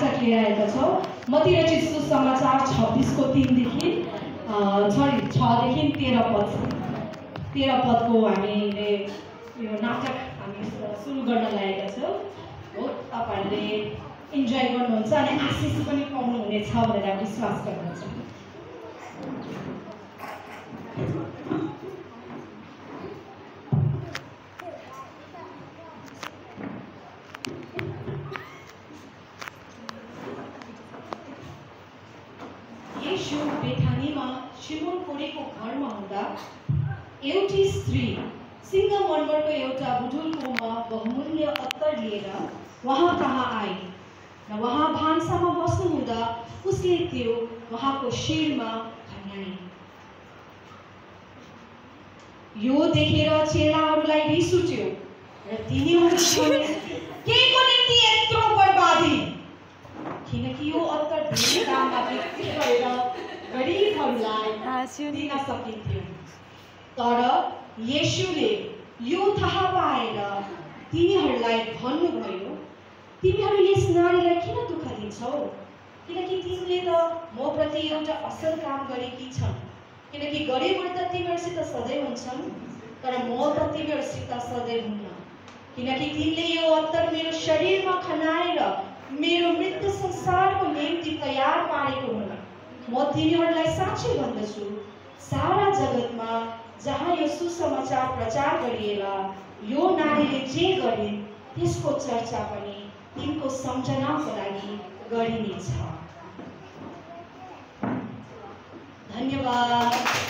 नाटक लिएर आएका छौँ। मतिर चिसो समाचार 26 को 3 देखि 6 देखि 13 पदको हामीले यो नाटक हामी सुरु गर्न लागेका छौँ। हो तपाईहरुले इन्जोय गर्नुहुन्छ अनि आशिष पनि पाउनुहुनेछ भनेर विश्वास गर्दछु। येशू बेथानीमा शिमोन कोरेको घरमा हुँदा एउटी स्त्री सिंहमर्मरको एउटा बुढुलकोमा बहुमूल्य अत्तर लिएर वहाँ कहाँ आई र वहाँ भान्सामा बस्नु हुँदा उसले त्यो वहाँको शिरमा खन्याए। यो देखेर चेलाहरूलाई रिस उठ्यो र तिनीहरूले केको निम्ति यत्रो बर्बादी, किनकि यो अत्तर धेरै दाममा बिक्री गरेर गरिबहरूलाई दिन सकिन्थ्यो। तर येशूले यो थाहा पाएर तिनीहरूलाई भन्नुभयो, तिमीहरू यस नारीलाई किन दुःख दिन्छौ? किनकि तिमीले त म प्रति एउटा असल काम गरेकी छन्। किनकि गरेबाट त तिमीहरूसित सधैँ हुन्छन्, तर म त तिमीहरूसित सधैँ हुन्न। किनकि तिमीले यो अत्तर मेरो शरीरमा खनाएर मेरो मृत्यु संसारको निम्ति तयार पारेको हुन। म तिमीहरूलाई साँच्चै भन्दछु, सारा जगतमा जहाँ यो सुसमाचार प्रचार गरिएला यो नारीले जे गरे त्यसको चर्चा पनि तिनको सम्झनाको लागि गरिनेछ। धन्यवाद।